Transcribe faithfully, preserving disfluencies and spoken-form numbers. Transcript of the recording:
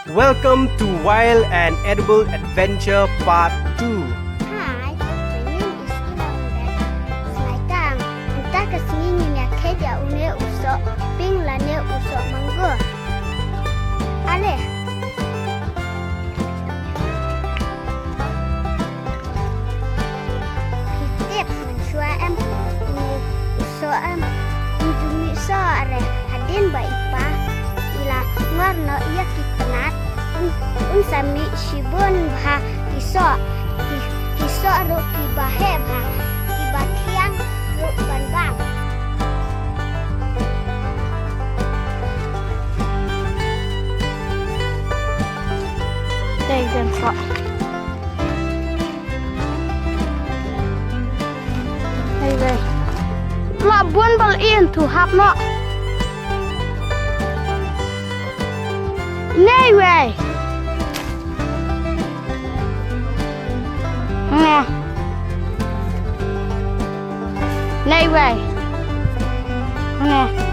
Welcome to Wild and Edible Adventure Part two. Hi, my name is Ila Umben. Sngewtang, mynta ka sngi ngin ïa khet ïa une u soh pink lane u soh mango. Ale. Phi tip mynshuwa em, u soh em, un ju mih soh re, hadien ba i pa i la ngor noh ïa ki pnat, un, un sa mih shibun bha ki soh, ki, ki soh ruh kiba heh bha, kiba thiang ruh ban bam. Dei jan soh. Hei wei. La bun bal in tu hap no. Nei wei. Nei. Nei wei. Nei.